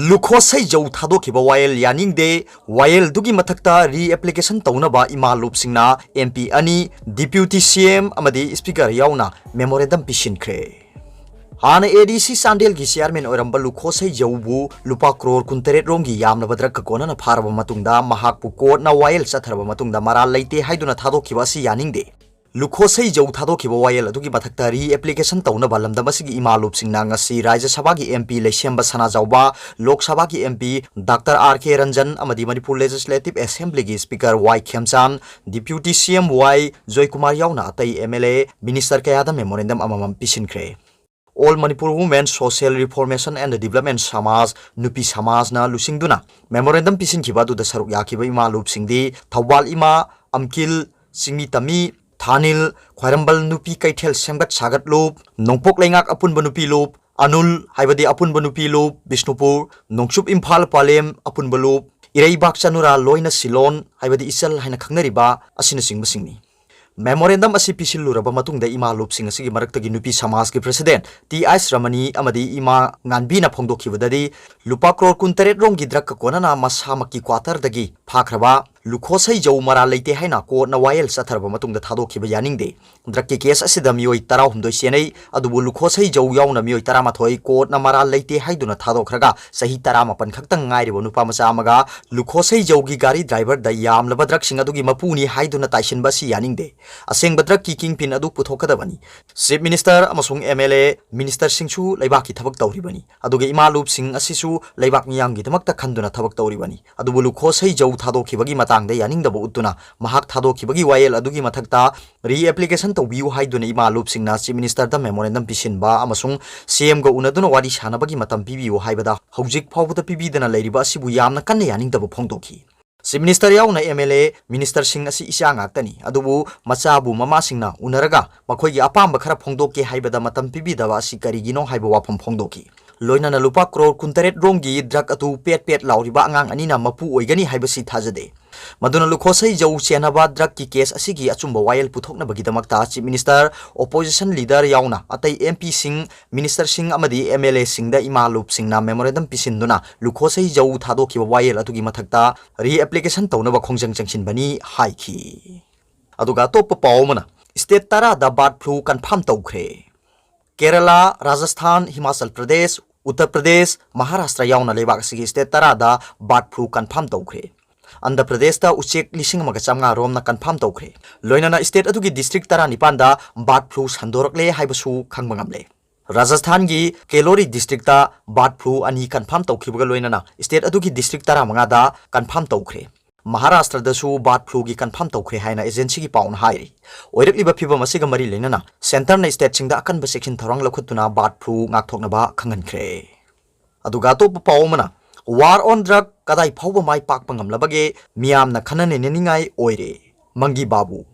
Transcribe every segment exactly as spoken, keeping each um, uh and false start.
ꯂꯨꯈꯣꯁꯩꯖꯧ ꯊꯥꯗꯣꯛꯈꯤꯕ ꯋꯥꯌꯦꯜ ꯌꯥꯅꯤꯡꯗꯦ꯫ ꯋꯥꯌꯦꯜꯗꯨꯒꯤ ꯃꯊꯛꯇ ꯔꯤꯑꯦꯄ꯭ꯂꯤꯀꯦꯁꯟ ꯇꯧꯅꯕ ꯏꯃꯥ ꯂꯨꯞꯁꯤꯡꯅ ꯑꯦꯝ ꯄꯤ ꯑꯅꯤ, ꯗꯤꯄ꯭ꯌꯨꯇꯤ ꯁꯤ ꯑꯦꯝ ꯑꯃꯗꯤ ꯁ꯭ꯄꯤꯀꯔ ꯌꯥꯎꯅ ꯃꯦꯃꯣꯔꯦꯟꯗꯝ ꯄꯤꯁꯤꯟꯈ꯭ꯔꯦ꯫ ꯍꯥꯟꯅ ꯑꯦ ꯗꯤ ꯁꯤ ꯆꯥꯟꯗꯦꯜꯒꯤ ꯆꯤꯌꯥꯔꯃꯦꯟ ꯑꯣꯏꯔꯝꯕ ꯂꯨꯈꯣꯁꯩꯖꯧꯕꯨ ꯂꯨꯄꯥ ꯀ꯭ꯔꯣꯔ ꯀꯨꯟꯇꯔꯦꯠ ꯔꯣꯝꯒꯤ ꯌꯥꯝꯂꯕ ꯗ꯭ꯔꯒꯀ ꯀꯣꯟꯅꯅ ꯐꯥꯔꯕ ꯃꯇꯨꯡꯗ ꯃꯍꯥꯛꯄꯨ ꯀꯣꯔꯠꯅ ꯋꯥꯌꯦꯜ ꯆꯠꯊꯔꯕ ꯃꯇꯨꯡꯗ ꯃꯔꯥꯜ ꯂꯩꯇꯦ ꯍꯥꯏꯗꯨꯅ ꯊꯥꯗꯣꯛꯈꯤꯕ ꯑꯁꯤ ꯌꯥꯅꯤꯡꯗꯦ꯫ ꯂꯨꯈꯣꯁꯩꯖꯧ ꯊꯥꯗꯣꯛꯈꯤꯕ ꯋꯥꯌꯦꯜ ꯑꯗꯨꯒꯤ ꯃꯊꯛꯇ ꯔꯤꯑꯦꯄ꯭ꯂꯤꯀꯦꯁꯟ ꯇꯧꯅꯕ ꯂꯝꯗꯝ ꯑꯁꯤꯒꯤ ꯏꯃꯥꯂꯨꯞꯁꯤꯡꯅ ꯉꯁꯤ ꯔꯥꯖ꯭ꯌ ꯁꯚꯥꯒꯤ ꯑꯦꯝ ꯄꯤ ꯂꯩꯁꯦꯝꯕ ꯁꯅꯥꯖꯥꯎꯕ, ꯂꯣꯛ ꯁꯚꯥꯒꯤ ꯑꯦꯝ ꯄꯤ ꯗꯥꯛꯇꯔ ꯑꯥꯔ ꯀꯦ ꯔꯟꯖꯟ ꯑꯃꯗꯤ ꯃꯅꯤꯄꯨꯔ ꯂꯦꯖꯤꯁꯂꯦꯇꯤꯚ ꯑꯦꯁꯦꯝꯕ꯭ꯂꯤꯒꯤ ꯁ꯭ꯄꯤꯀꯔ ꯋꯥꯏ ꯈꯦꯝꯆꯥꯟ, ꯗꯤꯄ꯭ꯌꯨꯇꯤ ꯁꯤ ꯑꯦꯝ ꯋꯥꯏ ꯖꯣꯏꯀꯨꯃꯥꯔ ꯌꯥꯎꯅ ꯑꯇꯩ ꯑꯦꯝ ꯑꯦꯜ ꯑꯦ, ꯃꯤꯅꯤꯁꯇꯔ ꯀꯌꯥꯗ ꯃꯦꯃꯣꯔꯦꯟꯗꯝ ꯑꯃꯃꯝ ꯄꯤꯁꯤꯟꯈ꯭ꯔꯦ꯫ All Manipur Women Social Reformation and Development ꯁꯃꯥꯖ, ꯅꯨꯄꯤ ꯁꯃꯥꯖꯅ ꯂꯨꯆꯤꯡꯗꯨꯅ ꯃꯦꯃꯣꯔꯦꯟꯗꯝ ꯄꯤꯁꯤꯟꯈꯤꯕ ꯑꯗꯨꯗ ꯁꯔꯨꯛ ꯌꯥꯈꯤꯕ ꯏꯃꯥ ꯂꯨꯞꯁꯤꯡꯗꯤ ꯊꯧꯕꯥꯜ ꯏꯃꯥ, ꯑꯝꯀꯤꯜ, ꯆꯤꯡꯃꯤ ꯇꯝꯃꯤ, ꯊꯥꯅꯤꯜ, ꯈ꯭ꯋꯥꯏꯔꯝꯕꯜ ꯅꯨꯄꯤ ꯀꯩꯊꯦꯜ ꯁꯦꯝꯒꯠ ꯁꯥꯒꯠ ꯂꯨꯞ, ꯅꯣꯡꯄꯣꯛ ꯂꯩꯉꯥꯛ ꯑꯄꯨꯟꯕ ꯅꯨꯄꯤ ꯂꯨꯞ, ꯑꯅꯨꯜ ꯍꯥꯏꯕꯗꯤ ꯑꯄꯨꯟꯕ ꯅꯨꯄꯤ ꯂꯨꯞ, ꯕꯤꯁꯅꯨꯄꯨꯔ, ꯅꯣꯡꯆꯨꯞ ꯏꯝꯐꯥꯜ ꯄꯥꯂꯦꯝ ꯑꯄꯨꯟꯕ ꯂꯨꯞ, ꯏꯔꯩꯕꯥꯛ ꯆꯅꯨꯔꯥ ꯂꯣꯏꯅ ꯁꯤꯂꯣꯟ ꯍꯥꯏꯕꯗꯤ ꯏꯆꯜ ꯍꯥꯏꯅ ꯈꯪꯅꯔꯤꯕ ꯑꯁꯤꯅꯆꯤꯡꯕꯁꯤꯡꯅꯤ꯫ ꯃꯦꯃꯣꯔꯦꯟꯗꯝ ꯑꯁꯤ ꯄꯤꯁꯤꯜꯂꯨꯔꯕ ꯃꯇꯨꯡꯗ ꯏꯃꯥ ꯂꯨꯞꯁꯤꯡ ꯑꯁꯤꯒꯤ ꯃꯔꯛꯇꯒꯤ ꯅꯨꯄꯤ ꯁꯃꯥꯖꯀꯤ ꯄ꯭ꯔꯁꯤꯗꯦꯟꯠ ꯇꯤ ꯑꯥꯏꯁ ꯔꯃꯅꯤ ꯑꯃꯗꯤ ꯏꯃꯥ ꯉꯥꯟꯕꯤꯅ ꯐꯣꯡꯗꯣꯛꯈꯤꯕꯗꯗꯤ, ꯂꯨꯄꯥ ꯀ꯭ꯔꯣꯔ ꯀꯨꯟꯇꯔꯦꯠ ꯔꯣꯝꯒꯤ ꯗ꯭ꯔꯒꯀ ꯀꯣꯟꯅꯅ ꯃꯁꯥꯃꯛꯀꯤ ꯀ꯭ꯋꯥꯇꯔꯗꯒꯤ ꯐꯥꯈ꯭ꯔꯕ ꯂꯨꯈꯣꯁꯩꯖꯧ ꯃꯔꯥꯜ ꯂꯩꯇꯦ ꯍꯥꯏꯅ ꯀꯣꯔꯠꯅ ꯋꯥꯌꯦꯜ ꯆꯠꯊꯔꯕ ꯃꯇꯨꯡꯗ ꯊꯥꯗꯣꯛꯈꯤꯕ ꯌꯥꯅꯤꯡꯗꯦ꯫ ꯗ꯭ꯔꯒꯀꯤ ꯀꯦꯁ ꯑꯁꯤꯗ ꯃꯤꯑꯣꯏ ꯇꯔꯥꯍꯨꯝꯗꯣꯏ ꯆꯦꯟꯅꯩ, ꯑꯗꯨꯕꯨ ꯂꯨꯈꯣꯁꯩꯖꯧ ꯌꯥꯎꯅ ꯃꯤꯑꯣꯏ ꯇꯔꯥꯃꯥꯊꯣꯏ ꯀꯣꯔꯠꯅ ꯃꯔꯥꯜ ꯂꯩꯇꯦ ꯍꯥꯏꯗꯨꯅ ꯊꯥꯗꯣꯛꯈ꯭ꯔꯒ, ꯆꯍꯤ ꯇꯔꯥꯃꯥꯄꯟ ꯈꯛꯇꯪ ꯉꯥꯏꯔꯤꯕ ꯅꯨꯄꯥ ꯃꯆꯥ ꯑꯃꯒ ꯂꯨꯈꯣꯁꯩꯖꯧꯒꯤ ꯒꯥꯔꯤ ꯗ꯭ꯔꯥꯏꯚꯔꯗ ꯌꯥꯝꯂꯕ ꯗ꯭ꯔꯒꯁꯤꯡ ꯑꯗꯨꯒꯤ ꯃꯄꯨꯅꯤ ꯍꯥꯏꯗꯨꯅ ꯇꯥꯏꯁꯤꯟꯕ ꯑꯁꯤ ꯌꯥꯅꯤꯡꯗꯦ꯫ ꯑꯁꯦꯡꯕ ꯗ꯭ꯔꯒꯀꯤ ꯀꯤꯡꯄꯤꯟ ꯑꯗꯨ ꯄꯨꯊꯣꯛꯀꯗꯕꯅꯤ꯫ ꯆꯤꯐ ꯃꯤꯅꯤꯁꯇꯔ ꯑꯃꯁꯨꯡ ꯑꯦꯝ ꯑꯦꯜ ꯑꯦ, ꯃꯤꯅꯤꯁꯇꯔꯁꯤꯡꯁꯨ ꯂꯩꯕꯥꯛꯀꯤ ꯊꯕꯛ ꯇꯧꯔꯤꯕꯅꯤ, ꯑꯗꯨꯒ ꯏꯃꯥ ꯂꯨꯞꯁꯤꯡ ꯑꯁꯤꯁꯨ ꯂꯩꯕꯥꯛ ꯃꯤꯌꯥꯝꯒꯤꯗꯃꯛꯇ ꯈꯟꯗꯨꯅ ꯊꯕꯛ ꯇꯧꯔꯤꯕꯅꯤ꯫ ꯑꯗꯨꯕꯨ ꯂꯨꯈꯣꯁꯩꯖꯧ ꯊꯥꯗꯣꯛꯈꯤꯕꯒꯤ ꯃꯇꯥꯡꯗ ꯌꯥꯅꯤꯡꯗꯕ ꯎꯠꯇꯨꯅ ꯃꯍꯥꯛ ꯊꯥꯗꯣꯛꯈꯤꯕꯒꯤ ꯋꯥꯌꯦꯜ ꯑꯗꯨꯒꯤ ꯃꯊꯛꯇ ꯔꯤꯑꯦꯄ꯭ꯂꯤꯀꯦꯁꯟ ꯇꯧꯕꯤꯌꯨ ꯍꯥꯏꯗꯨꯅ ꯏꯃꯥ ꯂꯨꯞꯁꯤꯡꯅ ꯆꯤꯐ ꯃꯤꯅꯤꯁꯇꯔꯗ ꯃꯦꯃꯣꯔꯦꯟꯗꯝ ꯄꯤꯁꯤꯟꯕ ꯑꯃꯁꯨꯡ ꯁꯤ ꯑꯦꯝꯒ ꯎꯅꯗꯨꯅ ꯋꯥꯔꯤ ꯁꯥꯟꯅꯕꯒꯤ ꯃꯇꯝ ꯄꯤꯕꯤꯌꯨ ꯍꯥꯏꯕꯗ ꯍꯧꯖꯤꯛ ꯐꯥꯎꯕꯗ ꯄꯤꯕꯤꯗꯅ ꯂꯩꯔꯤꯕ ꯑꯁꯤꯕꯨ ꯌꯥꯝꯅ ꯀꯟꯅ ꯌꯥꯅꯤꯡꯗꯕ ꯐꯣꯡꯗꯣꯛꯈꯤ꯫ ꯆꯤꯐ ꯃꯤꯅꯤꯁꯇꯔ ꯌꯥꯎꯅ ꯑꯦꯝ ꯑꯦꯜ ꯑꯦ, ꯃꯤꯅꯤꯁꯇꯔꯁꯤꯡ ꯑꯁꯤ ꯏꯆꯥ ꯉꯥꯛꯇꯅꯤ, ꯑꯗꯨꯕꯨ ꯃꯆꯥꯕꯨ ꯃꯃꯥꯁꯤꯡꯅ ꯎꯅꯔꯒ ꯃꯈꯣꯏꯒꯤ ꯑꯄꯥꯝꯕ ꯈꯔ ꯐꯣꯡꯗꯣꯛꯀꯦ ꯍꯥꯏꯕꯗ ꯃꯇꯝ ꯄꯤꯕꯤꯗꯕ ꯑꯁꯤ ꯀꯔꯤꯒꯤꯅꯣ ꯍꯥꯏꯕ ꯋꯥꯐꯝ ꯐꯣꯡꯗꯣꯛꯈꯤ꯫ ꯂꯣꯏꯅꯅ ꯂꯨꯄꯥ ꯀ꯭ꯔꯣꯔ ꯀꯨꯟꯇꯔꯦꯠ ꯔꯣꯝꯒꯤ ꯗ꯭ꯔꯒ ꯑꯗꯨ ꯄꯦꯠ ꯄꯦꯠ ꯂꯥꯎꯔꯤꯕ ꯑꯉꯥꯡ ꯑꯅꯤꯅ ꯃꯄꯨ ꯑꯣꯏꯒꯅꯤ ꯍꯥꯏꯕꯁꯤ ꯊꯥꯖꯗꯦ꯫ ꯃꯗꯨꯅ ꯂꯨꯈꯣꯁꯩ ꯖꯧ ꯆꯦꯟꯅꯕ ꯗ꯭ꯔꯒꯀꯤ ꯀꯦꯁ ꯑꯁꯤꯒꯤ ꯑꯆꯨꯝꯕ ꯋꯥꯌꯦꯜ ꯄꯨꯊꯣꯛꯅꯕꯒꯤꯗꯃꯛꯇ ꯆꯤꯐ ꯃꯤꯅꯤꯁꯇꯔ, ꯑꯣꯄꯣꯖꯤꯁꯟ ꯂꯤꯗꯔ ꯌꯥꯎꯅ ꯑꯇꯩ ꯑꯦꯝ ꯄꯤꯁꯤꯡ, ꯃꯤꯅꯤꯁꯇꯔꯁꯤꯡ ꯑꯃꯗꯤ ꯑꯦꯝ ꯑꯦꯜ ꯑꯦꯁꯤꯡꯗ ꯏꯃꯥ ꯂꯨꯞꯁꯤꯡꯅ ꯃꯦꯃꯣꯔꯦꯟꯗꯝ ꯄꯤꯁꯤꯟꯗꯨꯅ ꯂꯨꯈꯣꯁꯩ ꯖꯧ ꯊꯥꯗꯣꯛꯈꯤꯕ ꯋꯥꯌꯦꯜ ꯑꯗꯨꯒꯤ ꯃꯊꯛꯇ ꯔꯤ ꯑꯦꯄ꯭ꯂꯤꯀꯦꯁꯟ ꯇꯧꯅꯕ ꯈꯣꯡꯖꯪ ꯆꯪꯁꯤꯟꯕꯅꯤ ꯍꯥꯏꯈꯤ꯫ ꯑꯗꯨꯒ ꯑꯇꯣꯞꯄ ꯄꯥꯎ ꯑꯃꯅ, ꯁ꯭ꯇꯦꯠ ꯇꯔꯥꯗ ꯕꯥꯔꯗ ꯐ꯭ꯂꯨ ꯀꯟꯐꯥꯔꯝ ꯇꯧꯈ꯭ꯔꯦ꯫ ꯀꯦꯔꯂꯥ, ꯔꯥꯖꯁꯊꯥꯟ, ꯍꯤꯃꯥꯆꯜ ꯄ꯭ꯔꯗꯦꯁ, ꯎꯠꯇꯔ ꯄ꯭ꯔꯗꯦꯁ, ꯃꯍꯥꯔꯥꯁꯇ꯭ꯔ ꯌꯥꯎꯅ ꯂꯩꯕꯥꯛ ꯑꯁꯤꯒꯤ ꯁ꯭ꯇꯦꯠ ꯇꯔꯥꯗ ꯕꯥꯔꯗ ꯐ꯭ꯂꯨ ꯀꯟꯐꯥꯔꯝ ꯇꯧꯈ꯭ꯔꯦ꯫ ꯑꯟꯙ꯭ꯔ ꯄ꯭ꯔꯗꯦꯁꯇ ꯎꯆꯦꯛ ꯂꯤꯁꯤꯡ ꯑꯃꯒ ꯆꯥꯝꯃꯉꯥ ꯔꯣꯝꯅ ꯀꯟꯐꯥꯔꯝ ꯇꯧꯈ꯭ꯔꯦ꯫ ꯂꯣꯏꯅꯅ ꯁ꯭ꯇꯦꯠ ꯑꯗꯨꯒꯤ ꯗꯤꯁꯇ꯭ꯔꯤꯛ ꯇꯔꯥꯅꯤꯄꯥꯟꯗ ꯕꯥꯔꯗ ꯐ꯭ꯂꯨ ꯁꯟꯗꯣꯔꯛꯂꯦ ꯍꯥꯏꯕꯁꯨ ꯈꯪꯕ ꯉꯝꯂꯦ꯫ ꯔꯥꯖꯁꯊꯥꯟꯒꯤ ꯀꯦꯂꯣꯔꯤ ꯗꯤꯁꯇ꯭ꯔꯤꯛꯇ ꯕꯥꯔꯗ ꯐ꯭ꯂꯨ ꯑꯅꯤ ꯀꯟꯐꯥꯔꯝ ꯇꯧꯈꯤꯕꯒ ꯂꯣꯏꯅꯅ ꯁ꯭ꯇꯦꯠ ꯑꯗꯨꯒꯤ ꯗꯤꯁꯇ꯭ꯔꯤꯛ ꯇꯔꯥꯃꯉꯥꯗ ꯀꯟꯐꯥꯔꯝ ꯇꯧꯈ꯭ꯔꯦ꯫ ꯃꯍꯥꯔꯥꯁꯇ꯭ꯔꯗꯁꯨ ꯕꯥꯔꯗ ꯐ꯭ꯂꯨꯒꯤ ꯀꯟꯐꯥꯔꯝ ꯇꯧꯈ꯭ꯔꯦ ꯍꯥꯏꯅ ꯑꯦꯖꯦꯟꯁꯤꯒꯤ ꯄꯥꯎꯅ ꯍꯥꯏꯔꯤ꯫ ꯑꯣꯏꯔꯛꯂꯤꯕ ꯐꯤꯕꯝ ꯑꯁꯤꯒ ꯃꯔꯤ ꯂꯩꯅꯅ ꯁꯦꯟꯇꯔꯅ ꯁ꯭ꯇꯦꯠꯁꯤꯡꯗ ꯑꯀꯟꯕ ꯆꯦꯛꯁꯤꯟ ꯊꯧꯔꯥꯡ ꯂꯧꯈꯠꯇꯨꯅ ꯕꯥꯔꯗ ꯐ꯭ꯂꯨ ꯉꯥꯛꯊꯣꯛꯅꯕ ꯈꯪꯍꯟꯈ꯭ꯔꯦ꯫ ꯑꯗꯨꯒ ꯑꯇꯣꯞꯄ ꯄꯥꯎ ꯑꯃꯅ, ꯋꯥꯔ ꯑꯣꯟ ꯗ꯭ꯔꯒ ꯀꯗꯥꯏ ꯐꯥꯎꯕ ꯃꯥꯏ ꯄꯥꯛꯄ ꯉꯝꯂꯕꯒꯦ, ꯃꯤꯌꯥꯝꯅ ꯈꯟꯅ ꯅꯩꯅꯅꯤꯡꯉꯥꯏ ꯑꯣꯏꯔꯦ, ꯃꯪꯒꯤ ꯕꯥꯕꯨ꯫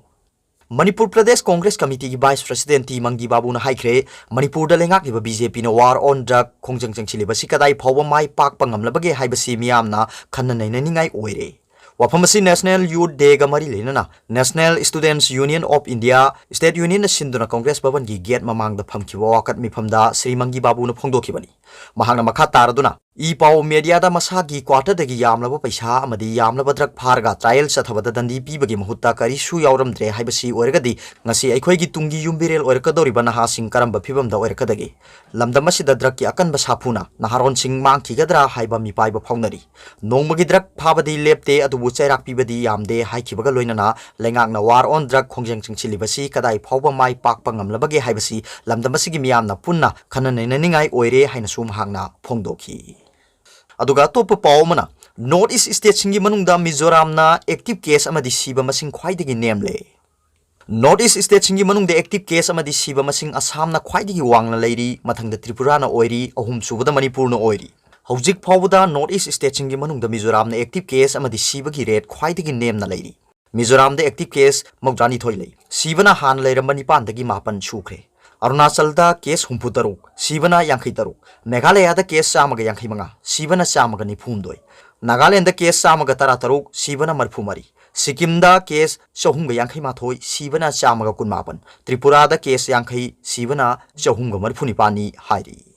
ꯃꯅꯤꯄꯨꯔ ꯄ꯭ꯔꯗꯦꯁ ꯀꯣꯡꯒ꯭ꯔꯦꯁ ꯀꯃꯤꯇꯤꯒꯤ ꯚꯥꯏꯁ ꯄ꯭ꯔꯁꯤꯗꯦꯟꯠ ꯇꯤ ꯃꯪꯒꯤ ꯕꯥꯕꯨꯅ ꯍꯥꯏꯈ꯭ꯔꯦ, ꯃꯅꯤꯄꯨꯔꯗ ꯂꯩꯉꯥꯛꯂꯤꯕ ꯕꯤ ꯖꯦ ꯄꯤꯅ ꯋꯥꯔ ꯑꯣꯟ ꯗ꯭ꯔꯒ ꯈꯣꯡꯖꯪ ꯆꯪꯁꯤꯜꯂꯤꯕꯁꯤ ꯀꯗꯥꯏ ꯐꯥꯎꯕ ꯃꯥꯏ ꯄꯥꯛꯄ ꯉꯝꯂꯕꯒꯦ ꯍꯥꯏꯕꯁꯤ ꯃꯤꯌꯥꯝꯅ ꯈꯟꯅ ꯅꯩꯅꯅꯤꯡꯉꯥꯏ ꯑꯣꯏꯔꯦ꯫ ꯋꯥꯐꯝ ꯑꯁꯤ ꯅꯦꯁꯅꯦꯜ ꯌꯨꯊ ꯗꯦꯒ ꯃꯔꯤ ꯂꯩꯅꯅ national students union of India, state ꯌꯨꯅꯤꯌꯟꯅ ꯁꯤꯟꯗꯨꯅ ꯀꯣꯡꯒ꯭ꯔꯦꯁ ꯚꯕꯟꯒꯤ ꯒꯦꯠ ꯃꯃꯥꯡꯗ ꯐꯝꯈꯤꯕ ꯋꯥꯀꯠ ꯃꯤꯐꯝꯗ ꯁ꯭ꯔꯤ ꯃꯪꯒꯤ ꯕꯥꯕꯨꯅ ꯐꯣꯡꯗꯣꯛꯈꯤꯕꯅꯤ꯫ ꯃꯍꯥꯛꯅ ꯃꯈꯥ ꯇꯥꯔꯗꯨꯅ, ꯏ ꯄꯥꯎ ꯃꯦꯗꯤꯌꯥꯗ ꯃꯁꯥꯒꯤ ꯀ꯭ꯋꯥꯇꯔꯗꯒꯤ ꯌꯥꯝꯂꯕ ꯄꯩꯁꯥ ꯑꯃꯗꯤ ꯌꯥꯝꯂꯕ ꯗ꯭ꯔꯒ ꯐꯥꯔꯒ ꯇ꯭ꯔꯥꯏꯌꯦꯜ ꯆꯠꯊꯕꯗ ꯗꯟꯗꯤ ꯄꯤꯕꯒꯤ ꯃꯍꯨꯠꯇ ꯀꯔꯤꯁꯨ ꯌꯥꯎꯔꯝꯗ꯭ꯔꯦ ꯍꯥꯏꯕꯁꯤ ꯑꯣꯏꯔꯒꯗꯤ, ꯉꯁꯤ ꯑꯩꯈꯣꯏꯒꯤ ꯇꯨꯡꯒꯤ ꯌꯨꯝꯕꯤꯔꯦꯜ ꯑꯣꯏꯔꯛꯀꯗꯧꯔꯤꯕ ꯅꯍꯥꯁꯤꯡ ꯀꯔꯝꯕ ꯐꯤꯕꯝꯗ ꯑꯣꯏꯔꯛꯀꯗꯒꯦ? ꯂꯝꯗꯝ ꯑꯁꯤꯗ ꯗ꯭ꯔꯒꯀꯤ ꯑꯀꯟꯕ ꯁꯥꯐꯨꯅ ꯅꯍꯥꯔꯣꯟꯁꯤꯡ ꯃꯥꯡꯈꯤꯒꯗ꯭ꯔꯥ ꯍꯥꯏꯕ ꯃꯤꯄꯥꯏꯕ ꯐꯥꯎꯅꯔꯤ꯫ ꯅꯣꯡꯃꯒꯤ ꯗ꯭ꯔꯒ ꯐꯥꯕꯗꯤ ꯂꯦꯞꯇꯦ, ꯑꯗꯨꯕꯨ ꯆꯩꯔꯥꯛ ꯄꯤꯕꯗꯤ ꯌꯥꯝꯗꯦ ꯍꯥꯏꯈꯤꯕꯒ ꯂꯣꯏꯅꯅ ꯂꯩꯉꯥꯛꯅ ꯋꯥꯔ ꯑꯣꯟ ꯗ꯭ꯔꯒ ꯈꯣꯡꯖꯪ ꯆꯪꯁꯤꯜꯂꯤꯕꯁꯤ ꯀꯗꯥꯏ ꯐꯥꯎꯕ ꯃꯥꯏ ꯄꯥꯛꯄ ꯉꯝꯂꯕꯒꯦ ꯍꯥꯏꯕꯁꯤ ꯂꯝꯗꯝ ꯑꯁꯤꯒꯤ ꯃꯤꯌꯥꯝꯅ ꯄꯨꯟꯅ ꯈꯟꯅ ꯅꯩꯅꯅꯤꯡꯉꯥꯏ ꯑꯣꯏꯔꯦ ꯍꯥꯏꯅꯁꯨ ꯃꯍꯥꯛꯅ ꯐꯣꯡꯗꯣꯛꯈꯤ꯫ ꯑꯗꯨꯒ ꯑꯇꯣꯞꯄ ꯄꯥꯎ ꯑꯃꯅ, ꯅꯣꯔꯠ ꯏꯁ ꯁ꯭ꯇꯦꯠꯁꯤꯡꯒꯤ ꯃꯅꯨꯡꯗ ꯃꯤꯖꯣꯔꯥꯝꯅ ꯑꯦꯛꯇꯤꯚ ꯀꯦꯁ ꯑꯃꯗꯤ ꯁꯤꯕ ꯃꯁꯤꯡ ꯈ꯭ꯋꯥꯏꯗꯒꯤ ꯅꯦꯝꯂꯦ꯫ ꯅꯣꯔꯠ ꯏꯁ ꯁ꯭ꯇꯦꯠꯁꯤꯡꯒꯤ ꯃꯅꯨꯡꯗ ꯑꯦꯛꯇꯤꯚ ꯀꯦꯁ ꯑꯃꯗꯤ ꯁꯤꯕ ꯃꯁꯤꯡ ꯑꯁꯥꯝꯅ ꯈ꯭ꯋꯥꯏꯗꯒꯤ ꯋꯥꯡꯅ ꯂꯩꯔꯤ, ꯃꯊꯪꯗ ꯇ꯭ꯔꯤꯄꯨꯔꯥꯅ ꯑꯣꯏꯔꯤ, ꯑꯍꯨꯝꯁꯨꯕꯗ ꯃꯅꯤꯄꯨꯔꯅ ꯑꯣꯏꯔꯤ꯫ ꯍꯧꯖꯤꯛ ꯐꯥꯎꯕꯗ ꯅꯣꯔꯠ ꯏꯁ ꯁ꯭ꯇꯦꯠꯁꯤꯡꯒꯤ ꯃꯅꯨꯡꯗ ꯃꯤꯖꯣꯔꯥꯝꯅ ꯑꯦꯛꯇꯤꯚ ꯀꯦꯁ ꯑꯃꯗꯤ ꯁꯤꯕꯒꯤ ꯔꯦꯠ ꯈ꯭ꯋꯥꯏꯗꯒꯤ ꯅꯦꯝꯅ ꯂꯩꯔꯤ꯫ ꯃꯤꯖꯣꯔꯥꯝꯗ ꯑꯦꯛꯇꯤꯚ ꯀꯦꯁ ꯃꯧꯗ꯭ꯔꯥꯅꯤꯊꯣꯏ ꯂꯩ꯫ ꯁꯤꯕꯅ ꯍꯥꯟꯅ ꯂꯩꯔꯝꯕ ꯅꯤꯄꯥꯟꯗꯒꯤ ꯃꯥꯄꯟ ꯁꯨꯈ꯭ꯔꯦ꯫ ꯑꯔꯨꯅꯥꯆꯜꯗ ꯀꯦꯁ ꯍꯨꯝꯐꯨ ꯇꯔꯨꯛ, ꯁꯤꯕꯅ ꯌꯥꯡꯈꯩ ꯇꯔꯨꯛ꯫ ꯃꯦꯘꯥꯂꯌꯥꯗ ꯀꯦꯁ ꯆꯥꯝꯃꯒ ꯌꯥꯡꯈꯩ ꯃꯉꯥ, ꯁꯤꯕꯅ ꯆꯥꯝꯃꯒ ꯅꯤꯐꯨ ꯍꯨꯝꯗꯣꯏ꯫ ꯅꯥꯒꯥꯂꯦꯟꯗ ꯀꯦꯁ ꯆꯥꯝꯃꯒ ꯇꯔꯥ ꯇꯔꯨꯛ, ꯁꯤꯕꯅ ꯃꯔꯤꯐꯨ ꯃꯔꯤ꯫ ꯁꯤꯛꯀꯤꯝꯗ ꯀꯦꯁ ꯆꯍꯨꯝꯒ ꯌꯥꯡꯈꯩ ꯃꯥꯊꯣꯏ, ꯁꯤꯕꯅ ꯆꯥꯝꯃꯒ ꯀꯨꯟ ꯃꯥꯄꯟ꯫ ꯇ꯭ꯔꯤꯄꯨꯔꯥꯗ ꯀꯦꯁ ꯌꯥꯡꯈꯩ, ꯁꯤꯕꯅ ꯆꯍꯨꯝꯒ ꯃꯔꯤꯐꯨ ꯅꯤꯄꯥꯟꯅꯤ ꯍꯥꯏꯔꯤ꯫